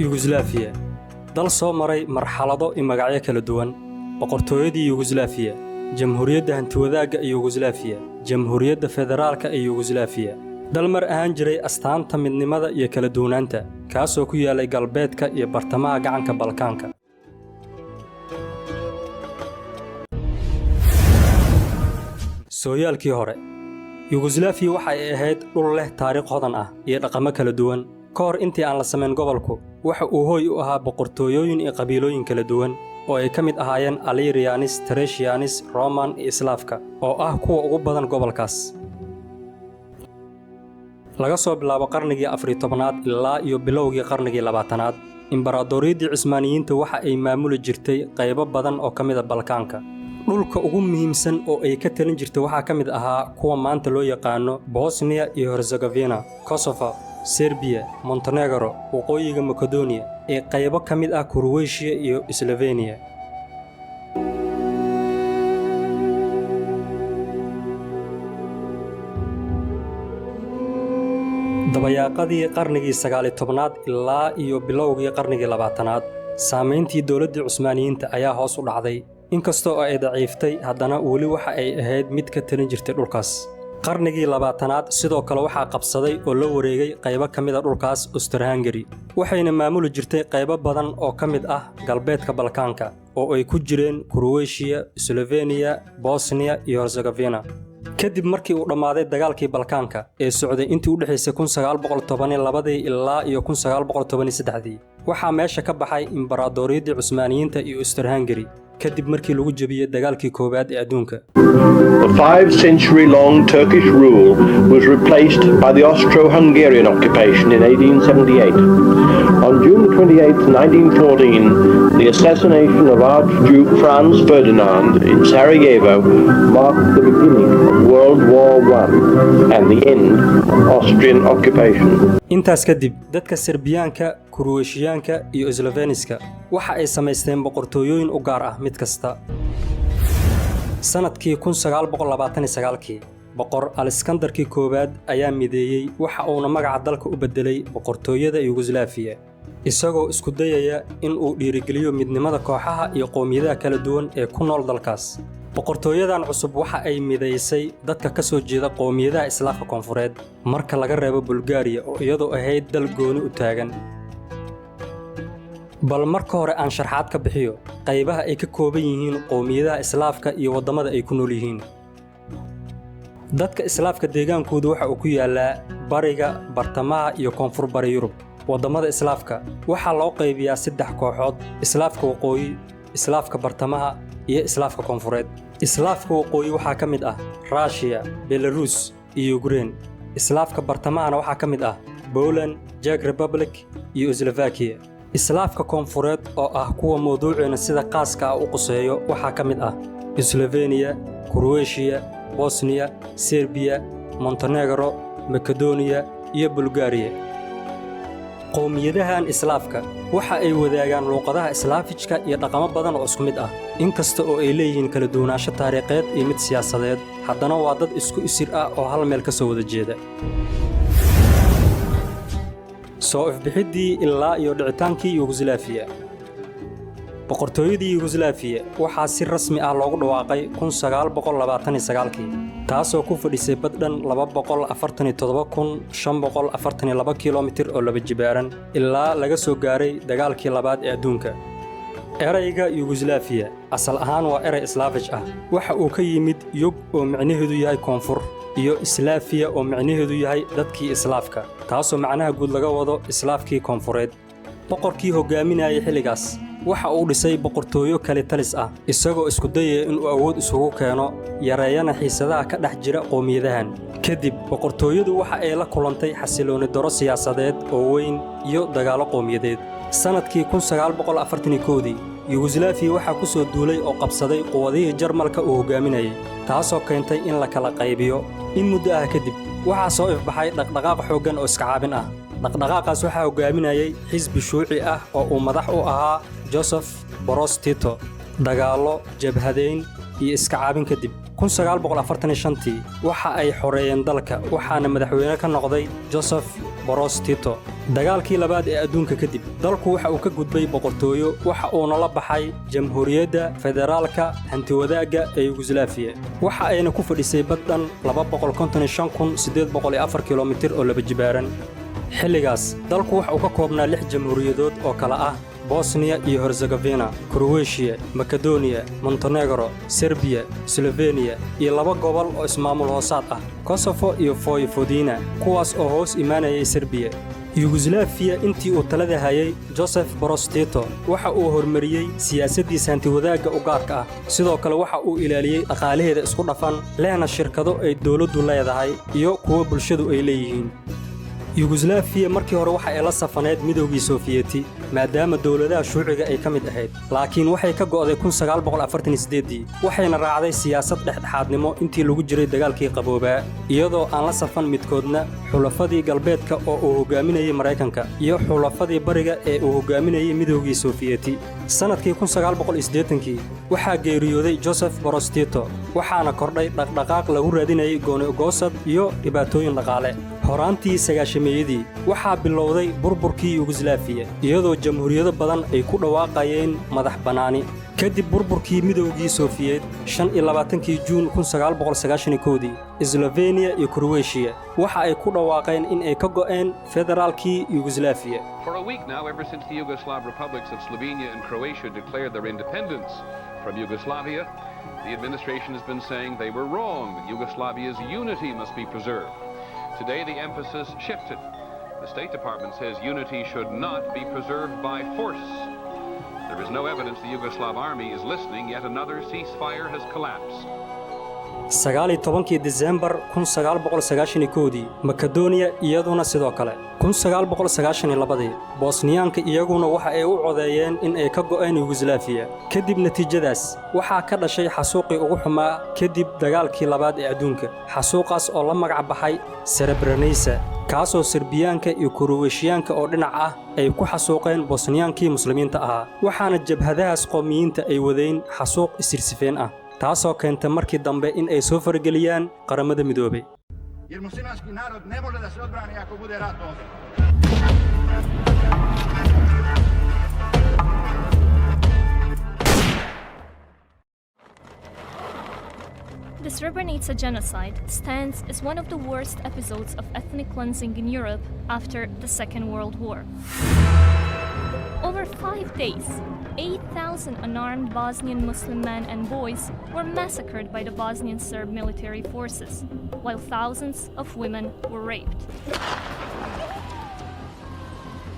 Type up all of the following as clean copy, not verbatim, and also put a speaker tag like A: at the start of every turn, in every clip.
A: Yuguslaafiya, dal soo maray marxalado iyo magacyo kala duwan: Boqortooyadii Yuguslaafiya, Jamhuuriyadda Hantiwadaagga ee Yuguslaafiya, Jamhuuriyadda Federaalka ee Yuguslaafiya. Dal mar ahaan jiray astaanta midnimada iyo kala duwanaanta, kaasoo ku yaalay galbeedka iyo bartamaha gacanka Balkaanka. Sooyaalkii hore, Yuguslaafiya waxa ay ahayd dhul leh taariikh hodan ah iyo dhaqamo kala duwan. Ka hor intii aan la samayn gobolku, waxa uu hooy u ahaa boqortooyooyin iyo qabiilooyin kala duwan oo ay ka mid ahaayeen Alirianis, Tresianis, Roman iyo Islaafka, oo ah kuwa ugu badan gobolkaas. Laga soo bilaabo qarnigii 14aad ilaa iyo bilowgii qarnigii 20aad, Imbaraadoriyaddii Cismaaniyiinta waxa ay maamuli jirtay qaybo badan oo ka mid a Balkaanka. Dhulka ugu muhiimsan oo ay ka talin jirtay waxaa ka mid ahaa kuwa maanta loo yaqaano Bosniya iyo Herzegovina, Kosovo, Serbiya, Montenegro, Waqooyiga Makedoniya iyo qaybo ka mid ah Kuruweyshiya iyo Sloveniya. Dabayaaqadii qarnigii 19aad ilaa iyo bilowgii qarnigii 20aad, saamayntii dowladdii Cusmaaniyiinta ayaa hoos u dhacday. Inkastoo ay daciiftay, haddana weli waxa ay ahayd mid ka talin jirtay dhulkaas. Qarnigii 20aad sidoo kale waxaa qabsaday oo la wareegay qaybo ka mid a dhulkaas Austro-Hungary, waxayna maamuli jirtay qaybo badan oo ka mid ah galbeedka Balkaanka, oo ay ku jireen Kuruweyshiya, Sloveniya, Bosniya iyo Herzegovina. Kadib markii uu dhammaaday dagaalkii Balkaanka ee socday intii u dhexaysay 1912dii ilaa iyo 1913dii, waxaa meesha ka baxay Imbaraadoriyaddii Cusmaaniyiinta iyo Austro-Hungary kadib markii lagu jebiyey dagaalkii koowaad ee adduunka.
B: The 5-century-long Turkish rule was replaced by the Austro-Hungarian occupation in 1878. On June 28, 1914, the assassination of Archduke Franz Ferdinand in Sarajevo marked the beginning of World War I and the end of Austrian occupation.
A: Intaas kadib, dadka Serbiyaanka, Kuruweeshiyaanka iyo Slofeniska waxa ay samaysteen boqortooyooyin u gaar ah mid kasta. Sannadkii 1929kii, Boqor Aliskandarkii Koowaad ayaa mideeyey, waxa uuna magaca dalka u beddelay Boqortooyada Yuguslaafiya, isagoo isku dayaya in uu dhiirigeliyo midnimada kooxaha iyo qowmiyadaha kala duwan ee ku nool dalkaas. Boqortooyadan cusub waxa ay midaysay dadka ka soo jeeda qowmiyadaha Islaafka Koonfureed, marka laga reebo Bulgaariya oo iyadoo ahayd dal gooni u taagan. Bal marka hore aan sharxaad ka bixiyo qaybaha ay ka kooban yihiin qowmiyadaha Islaafka iyo waddamada ay ku nool yihiin. Dadka Islaafka deegaankoodu waxa uu ku yaallaa bariga, bartamaha iyo koonfur bari Yurub. Waddamada Islaafka waxaa loo qaybiyaa saddex kooxood: Islaafka Waqooyi, Islaafka Bartamaha iyo Islaafka Koonfureed. Islaafka Waqooyi waxaa ka mid ah Raashiya, Belaruus iyo Yukrein. Islaafka Bartamahana waxaa ka mid ah Poland, Czech Republic iyo Slovakia. Islaafka Koonfureed, oo ah kuwa mawduuceena sida qaaska ah u quseeyo, waxaa ka mid ah Sloveniya, Kuruweeshiya, Bosniya, Serbiya, Montenegro, Makedoniya iyo Bulgaariya. Qowmiyadahan Islaafka waxa ay wadaagaan luuqadaha Islaafijka iyo dhaqamo badan oo isku mid ah. Inkasta oo ay leeyihiin kala duwanaansho taariikheed iyo mid siyaasadeed, haddana waa dad isku isir ah oo hal meel ka soo wada jeeda. Soo ifbixiddii ilaa iyo dhicitaankii Yuguslaafiya. Boqortooyadii Yuguslaafiya waxaa si rasmi ah loogu dhawaaqay 1929kii, taasoo ku fadhisay baddhan 247,542 kilomitir oo laba jibaaran ilaa laga soo gaaray dagaalkii labaad ee adduunka. Erayga Yuguslaafiya asal ahaan waa eray Islaafij ah. Waxa uu ka yimid yug, oo micnaheedu yahay koonfur, iyo Islaafiya, oo micnaheedu yahay dadkii Islaafka, taasoo macnaha guud laga wado Islaafkii Koonfureed. Boqorkii hoggaaminayay xilligaas waxa uu dhisay boqortooyo kali talis ah, isagoo isku dayaya inuu awood isugu keeno, yareeyana xiisadaha ka dhex jira qowmiyadahan. Kadib boqortooyadu waxa ay la kulantay xasilooni daro siyaasadeed oo weyn iyo dagaallo qowmiyadeed. Sannadkii 1941dii, Yuguslaafiya waxaa ku soo duulay oo qabsaday quwadihii Jarmalka uu hoggaaminayay, taasoo keentay in la kala qaybiyo. In muddo ah kadib, waxaa soo ifbaxay dhaqdhaqaaq xooggan oo iska caabin ah. Dhaqdhaqaaqaas waxaa hoggaaminayay xisbi shuuci ah oo uu madax u ahaa Joseph Broz Tito. Dagaallo, jabhadayn iyo iska caabin kadib, 1945tii waxa ay xoreeyeen dalka, waxaana madaxweyne ka noqday Joseph Broz Tito. Dagaalkii labaad ee adduunka kadib, dalku waxa uu ka gudbay boqortooyo, waxa uuna la baxay Jamhuuriyadda Federaalka Hantiwadaagga ee Yuguslaafiya. Waxa ayna ku fadhisay bad dhan 255,804 kilomitir oo laba jibaaran. Xilligaas dalku waxa uu ka koobnaa lix jamhuuriyadood oo kala ah Bosniya iyo Herzegovina, Kroweshiya, Makedoniya, Montenegro, Serbiya, Sloveniya iyo laba gobol oo ismaamul hoosaad ah, Kosofo iyo Voyvodina, kuwaas oo hoos imaanayay Serbiya. Yuguslaafiya intii uu talada hayay Joseph Broz Tito, waxa uu horumariyey siyaasaddiisa hantiwadaagga u gaarka ah. Sidoo kale waxa uu ilaaliyey dhaqaalaheeda isku dhafan, lehna shirkado ay dowladdu leedahay iyo kuwo bulshadu ay leeyihiin. Yuguslaafiya markii hore waxa ay la safaneed Midowgii Sofiyeeti, maadaama dowladaha shuuciga ay ka mid ahayd, laakiin waxay ka go'day 1948dii, waxayna raacday siyaasad dhexdhexaadnimo intii lagu jiray dagaalkii qaboobaa, iyadoo aan la safan midkoodna xulafadii galbeedka oo uu hogaaminayey Maraykanka iyo xulafadii bariga ee uu hogaaminayey Midowgii Sofiyeeti. Sannadkii 1980kii waxaa geeriyooday Joseph Broz Tito, waxaana kordhay dhaqdhaqaaq lagu raadinayay gooni-goosad iyo dhibaatooyin dhaqaale. Horaantii 90-meeyadii waxaa bilowday burburkii Yuguslaafiya, iyadoo jamhuuriyado badan ay ku dhawaaqayeen madax bannaani. Kadib burburkii Midowgii Sofiyeet, 25kii Juun 1991dii, Slofeniya iyo Kroweshiya waxa ay ku dhawaaqeen in ay ka go'een federaalkii Yuguslaafiya.
C: For a week now, ever since the Yugoslav republics of Slovenia and Croatia declared their independence from Yugoslavia, the administration has been saying they were wrong, that Yugoslavia's unity must be preserved. Today, the emphasis shifted. The State Department says unity should not be preserved by force. There is no evidence the Yugoslav army is listening. Yet another ceasefire has collapsed.
A: 19kii Disembar 1991dii, Makedoniya iyaduna sidoo kale. 1992dii, Bosniyaanka iyaguna waxa ay u codeeyeen in ay ka go'een Yuguslaafiya. Kadib natiijadaas waxaa ka dhashay xasuuqii ugu xumaa kadib dagaalkii labaad ee adduunka, xasuuqaas oo la magac baxay Srebrenica, kaasoo Serbiyaanka iyo Kuroweshiyaanka oo dhinac ah ay ku xasuuqeen Bosniyaankii Muslimiinta ahaa, waxaana jabhadahaas qoomiyiinta ay wadeen xasuuq isirsifeen ah, taasoo keenta markii dambe in ay soo farageliyaan Qaramada Midoobay.
D: Jer muslimanski narod ne može da se odbrani ako bude rat ovdje.
E: The Srebrenica genocide stands as one of the worst episodes of ethnic cleansing in Europe after the Second World War. Over 5 days, 8,000 unarmed Bosnian Muslim men and boys were massacred by the Bosnian Serb military forces, while thousands of women were raped.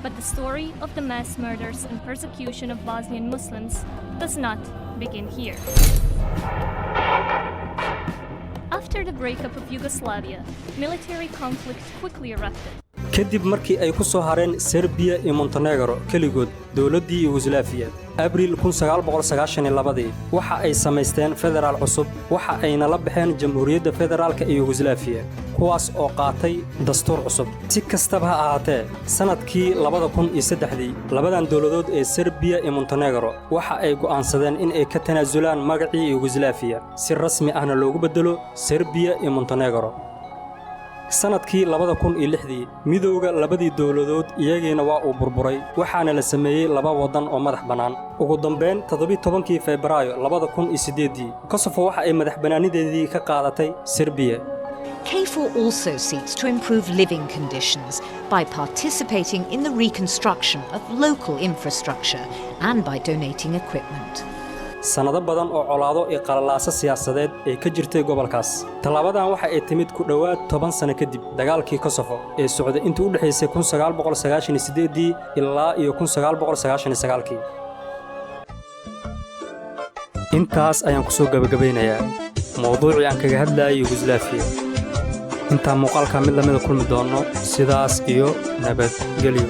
E: But the story of the mass murders and persecution of Bosnian Muslims does not begin here. After the breakup of Yugoslavia, military conflict quickly erupted.
A: Kadib markii ay ku soo hareen Serbiya iyo Montenegro keligood dowladdii Yuguslaafiya, Abriil 1992dii waxa ay samaysteen federaal cusub, waxa ayna la baxeen Jamhuuriyadda Federaalka ee Yuguslaafiya, kuwaas oo qaatay dastuur cusub. Si kastaba ha ahaatee, sannadkii 2003dii labadan dowladood ee Serbiya iyo Montenegro waxa ay go'aansadeen in ay ka tanaasulaan magacii Yuguslaafiya, si rasmi ahna loogu beddelo Serbiya iyo Montenegro. Sannadkii 2006dii midowga labadii dowladood iyagiina waa uu burburay, waxaana la sameeyey laba waddan oo madax bannaan. Ugu dambayn, 17kii Febraayo 2008dii, Kosofo waxa ay madax bannaanideedii ka qaadatay Serbiya.
F: KFOR also seeks to improve living conditions by participating in the reconstruction of local infrastructure and by donating equipment.
A: Sannado badan oo colaado iyo qalalaaso siyaasadeed ay ka jirtay gobolkaas, tallaabadan waxa ay timid ku dhowaad 10 sano kadib dagaalkii Kosofo ee socday intii u dhexaysay 1998dii ilaa iyo 1999kii. Intaas ayaan ku soo gabagabaynayaa mowduucii aan kaga hadlayay Yuguslaafiya. Intaan muuqaalkaa mid lamida kulmi doonno, sidaas iyo nabadgelyo.